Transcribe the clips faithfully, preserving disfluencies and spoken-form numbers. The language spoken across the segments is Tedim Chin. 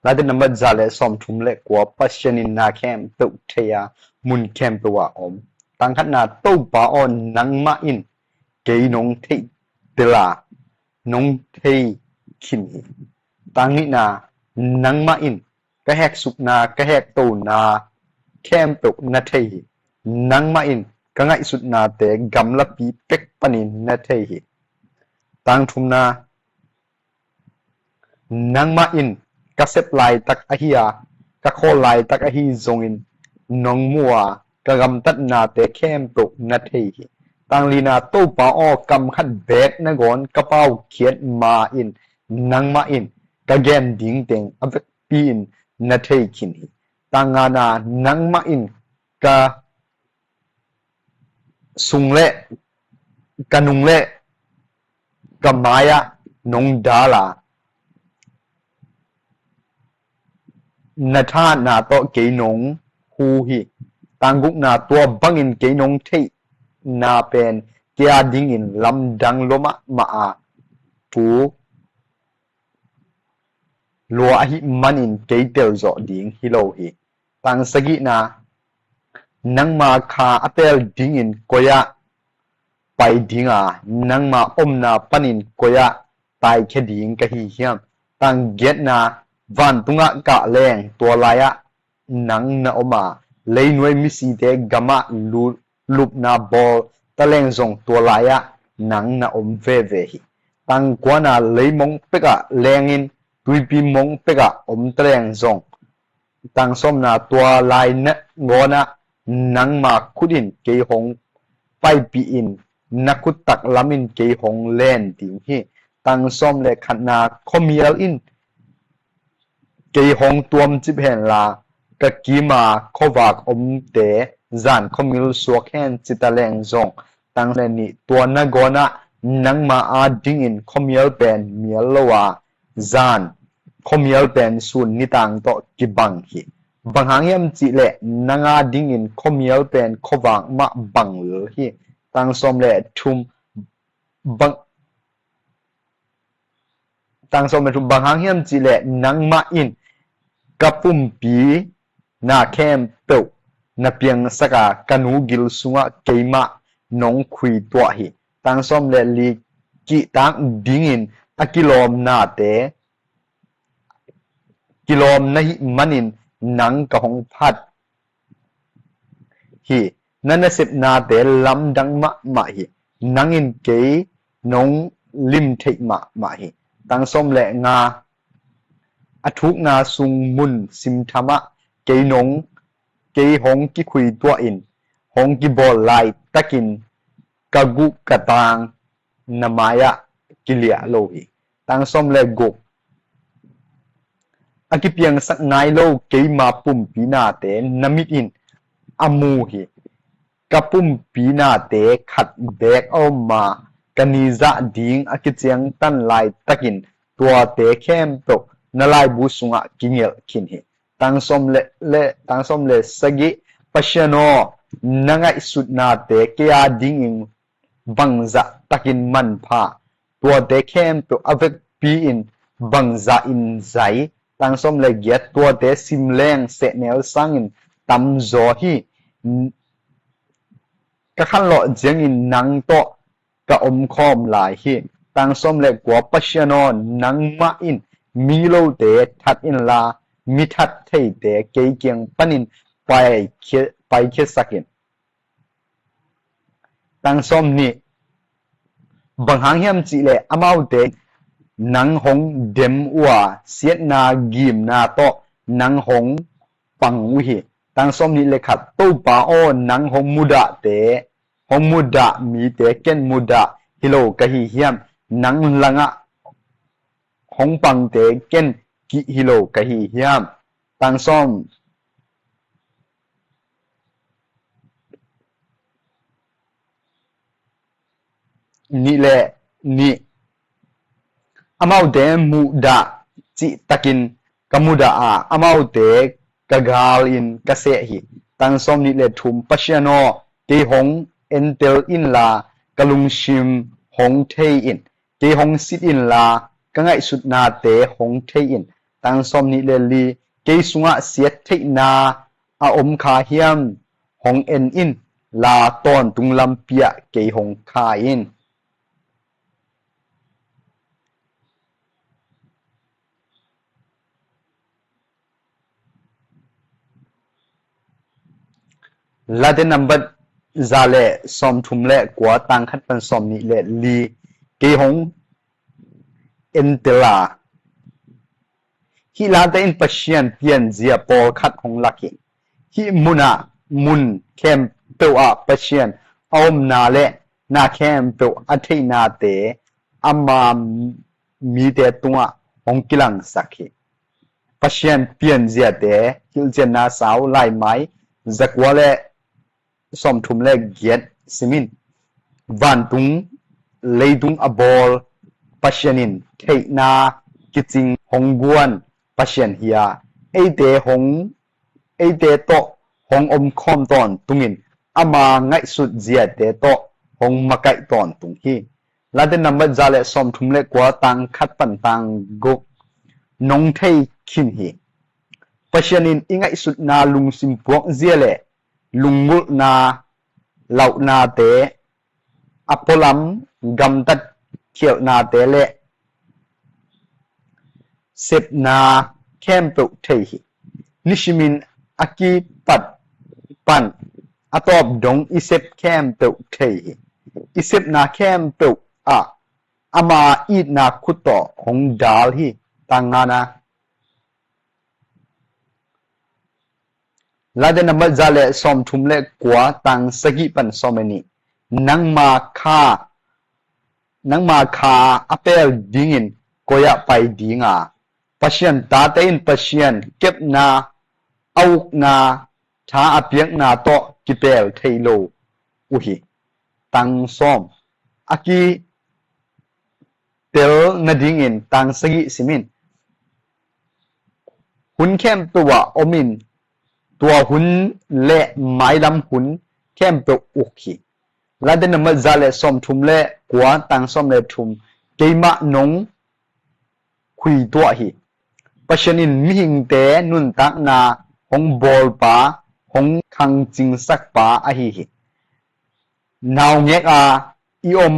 Late nambat za le sawmthum le kua. Pasian in na khempeuh thei a, mun khempeuh ah om. Tang khatna, Topa aw, nangmah in kei nong theihtel a, nong thei khin hi. Tang nihna, nangmah in ka heksukna, ka hektona khempeuh na thei hi. Nangmah in ka ngaihsutnate gamlapi pek panin na thei hi. Tang thumna, nangmah in ka sep laitak ahi a, ka khawl laitak ahi zongin nong mu a, ka gamtatnate khempeuh na thei hi. Tang lina, Topa aw, kam khat beek nangawn ka paukhiat ma-in nangmah in ka gen ding teng a vekpi-in na thei khin hi. Tang ngana, nangmah in ka sung le ka nung le ka mai-ah nong dal a, na thahatna tawh kei nong hu hi. Tang gukna, tua bangin kei nong theihna pen kei a dingin lamdang lua mahmah a, thu lua ahih manin kei telzawh ding hi lo hi. Tang sagihna, nangma kha a pel dingin koi-ah pai ding a, nangma omna panin koi-ah taikhia ding ka hi hiam? Tang giatna, vantungah kah leng tua lai-ah nang na om a, leinuai misite gamah lu-, lupna bawl ta leng zong tua lai-ah nang na om veve hi. Tang kuana, leimong pekah lengin tuipi mong pekah om ta leng zong, tang sawmna, tua lai nangawnah nangma khut in kei hong paipih in, na khut taklam in kei hong len ding hi. Tang sawm le khatna, khuamial in kei hong tuamcip hen la, ka kima khuavak omte zan khuamil suak hen ci ta leng zong, tang le nih, tua nangawnah nangma a dingin khuamial pen mial lo a, zan khuamial pen sun nitang tawh kibang hi. Bang hang hiam cihleh nang a dingin khuamial pen khuavak mah bang lel hi. Tang sawm le thum, bang, tang sawm le thum, bang hang hiam cihleh nangmah in ka pumpi na khempeuh na piangsak a, ka nu gil sungah keimah nong khui tuah hi. Tang sawm le li, kihtak dingin a kilawmnate kilawm na hih manin nang ka hong phat hi. Na nasepnate lamdang mahmah hi. Nang in kei nong lim theih mahmah hi. Tang sawm le nga, a thukna sung mun simthamah kei nong, kei hong kikhui tuah in, hong kibawl laitakin ka guh ka tang na mai-ah kiliah lo hi. Tang sawm le guk, a kipiangsak nai lo keima pumpi nate na mit in a mu hi. Ka pumpi nate khat beek a om ma, ka nizah ding a kiciangtan laitakin tuate khempeuh na laibu sungah kingelh khin hi. Tang sawm le, le, tang sawm le sagih, Pasian aw, na ngaihsutnate kei a dingin bangzah takin manpha, tuate khempeuh a vekpi-in bangzah in zai. Tang sawm le giat, tuate sim leng sehnel sangin tamzaw hi. Ka khanlawh ciangin nang tawh ka omkhawm lai hi. Tang sawm le kua, Pasian aw, nangmah in migilote that inla, mi that theite kei kiang panin paikhia, paikhiasak in. Tang sawm nih, bang hang hiam cihleh amaute nang hong dem uh a, siatna gimna tawh nang hong pang uh hi. Tang sawm nih le khat, Topa aw, nang hong mudahte, hong mudah mite ken mudah hi lo ka hi hiam? Nang langah hong pangte ken kih hi lo ka hi hiam? Tang sawm nih le nih, amaute mudah cihtakin ka mudah a, amaute ka galin ka seh hi. Tang sawm nih le thum, Pasian aw, kei hong entel inla, ka lungsim hong thei in. Kei hong sit inla, ka ngaihsutnate hong thei in. Tang sawm nih le li. Kei sungah siat theihna a om kha hiam? Hong en in la, tawntung lampi ah kei hong kha in. Late nambat za le sawmthum le kua, tang khat pan sawm nih le li. Kei hong entel a, hih late in Pasian pianzia pawlkhat hong lak hi. Hih munah mun khempeuh ah Pasian a omna le na khempeuh a theihnate ama mite tungah hong kilangsak hi. Pasian pianziate hilhcianna sau, laimai zakua le sawmthum le giat simin. Vantung leitung a bawl Pasian in theihna kicing hong guan Pasian hi a, eite hong eite tawh hong omkhawm tawntungin ama ngaihsut ziate tawh hong makaih tawntung hi. Late nambat za le sawmthum le kua, tang khat pan tang guk. Nong thei khin hi. Pasian in i ngaihsutna lungsim puak zia le lunggulhna lauhnate, a pualam gamtat khialhnate le sepna khempeuh thei hi. Nisimin a kipat pan a tawp dong i sep khempeuh thei hi. I sepna khempeuh ah ama itna khut tawh hong dal hi. Tang ngana. Late nambat za le sawmthum le kua, tang sagih pan sawm le nih. Nangma kha, nangma kha a pel dingin koi ah pai ding a, Pasian tate in Pasian kepna, a ukna, tha a piakna tawh kipel thei lo uh hi. Tang sawm. A ki tel nadingin tang sagih simin. Hun khempeuh ah omin, tua hun le mailam hun khempeuh uk hi. Late nambat za le sawmthum le kua, tang sawm le thum. Keimah nong khuituah hi. Pasian in mihingte nuntakna hong bawlpa, hong khangcingsakpa ahi hi. Naungek a i om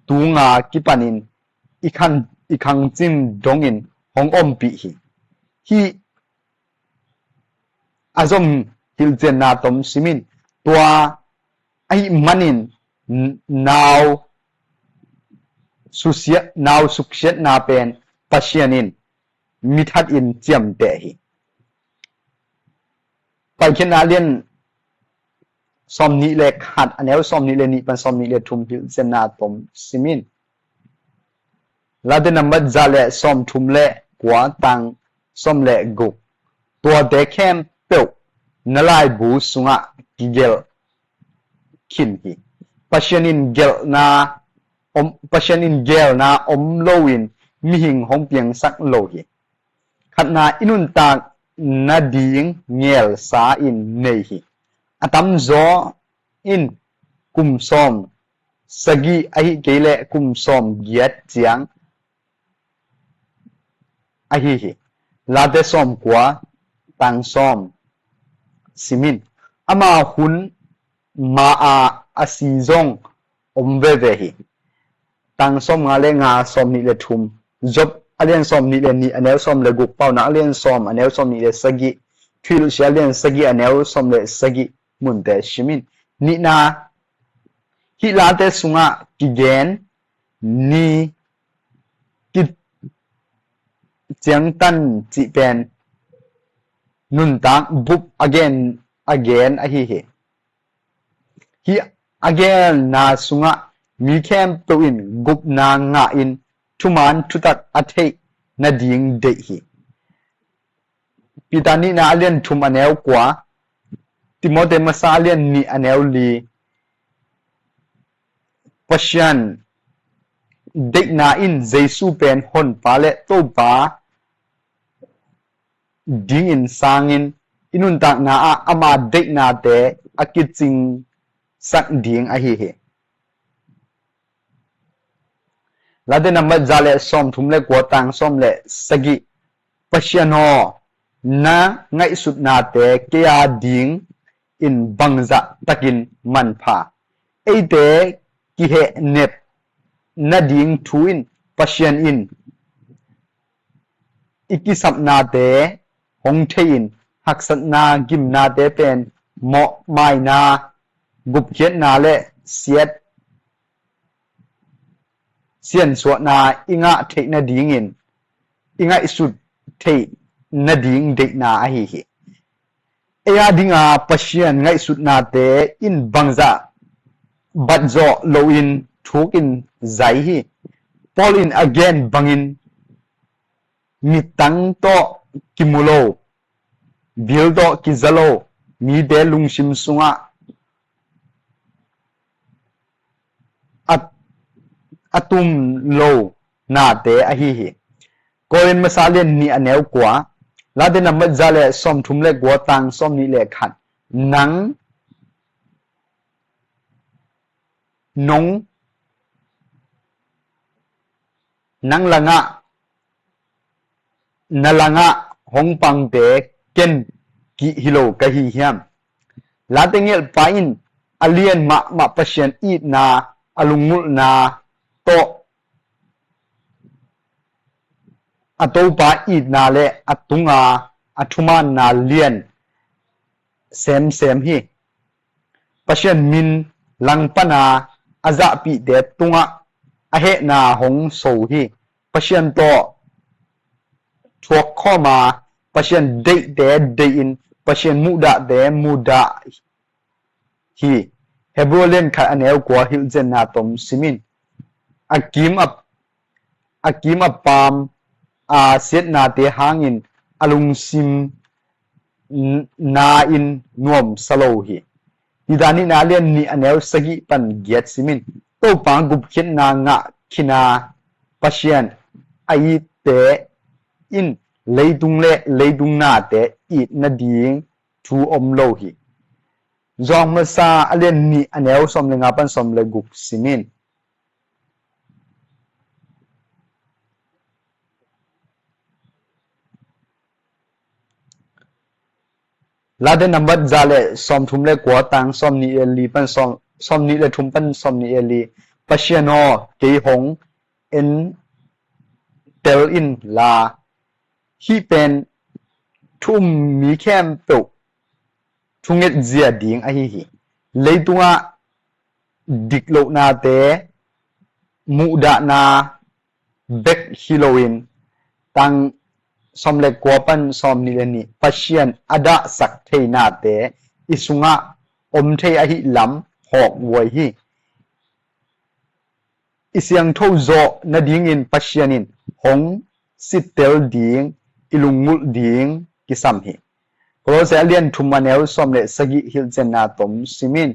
tunga kipanin i khan, i khangcin dongin hong ompih hi. Hih a zom hilhcianna tom simin. Tua ahih manin n-, nau susia-, nau suksiatna pen Pasian in mithat in ciamteh hi. Paikhiatna lian sawm nih le khat, a neu sawm nih le nih pan sawm nih le thum hilhcianna tom simin. Late nambat za le sawmthum le kua, tang sawm le guk. Tuate khempeuh na laibu sungah kigelh khin hi. Pasian in gelhna om, Pasian in gelhna om loin mihing hong piangsak lo hi. Khatna, i nuntak nading ngelsa in nei hi. A tamzaw in kum sawm sagih ahi kei le kum sawm giat ciang ahi hi. Late sawm kua, tang sawm simin. Ama hun ma a a si zong om veve hi. Tang sawm nga le nga, sawm nih le thum. Job a lian sawm nih le nih, a neu sawm le guk, Paunak a lian sawm, a neu sawm nih le sagih, Thuhilhsia a lian sagih, a neu sawm le sagih munte simin. Nihna, hih late sungah kigen ni kiciangtan cih pen nuntak bup a gen, a gen ahi hi. Hih a gelna sungah mi khempeuh in gupna ngahin thuman thutak a theih nading deih hi. Peter nihna a lian thum a neu kua, Timote masa a lian nih a neu li. Pasian deihna in Jesu pen Honpa le Topa dingin sangin i nuntakna ah ama deihnate a kicingsak ding ahi hi. Late nambat za le sawmthum le kua, tang sawm le sagih. Pasian aw, na ngaihsutnate kei a dingin bangzah takin manpha. Eite kihehnep nading thu in Pasian in i kisapnate hong thei-in haksatna gimnate pen mawhmaina, gupkhiatna le siat siansuahna i ngah theih nadingin i ngaihsut theih nading deihna ahi hi. Ei a dinga Pasian ngaihsutnate in bangzah batzawh loin thukin zai hi. Paul in a gen bangin mittang tawh kimu lo, bil tawh kiza lo, mite lungsim sungah a, a tum lo nate ahi hi. Korin masa lian nih a neu kua, Late nambat za le sawmthum le kua tang sawmnih le khat. Nang nong nang langah na langah hong pangte ken kih hi lo ka hi hiam? Late ngelhpa in a lian mahmah Pasian itna, a lunggulhna tawh a Topa itna le a tunga a thumaanna lian semsem hi. Pasian min langpana a zahpihte tungah a hehna hong so hi. Pasian tawh thuak khawma Pasian deihte deihin Pasian muhdahte muhdah hi. Hebru lian khat a neu kua hilhcianna tom simin a kim a a kim a paam a siatnate hangin a lungsim na in nuamsa lo hi. Tita nihna lian nih a neu sagih pan giat simin Topa gupkhiatna ngah khina Pasian a itte in leitung le leitung nate it nading thu om lo hi. Zawng masa a lian nih a neu sawm le nga pan sawm le guk simin Late nambat za le sawmthum le kua tang sawmnih le li pan sawm, sawmnih le thum pan sawmnih le li. Pasian aw, kei hong en tel in la, hih pen thu um mi khempeuh thunget zia ding ahi hi. Leitungah diklohnate muhdahna bek hi loin tang sawm le kua pan sawmnih le nih Pasian a dahsak theinate i sungah om thei ahi lam hawkhuai hi. I siangtho zawh nadingin Pasian in hong sittel ding, i lunggulh ding kisam hi. Kolose a lian thum a neu sawm le sagih hilhcianna tom simin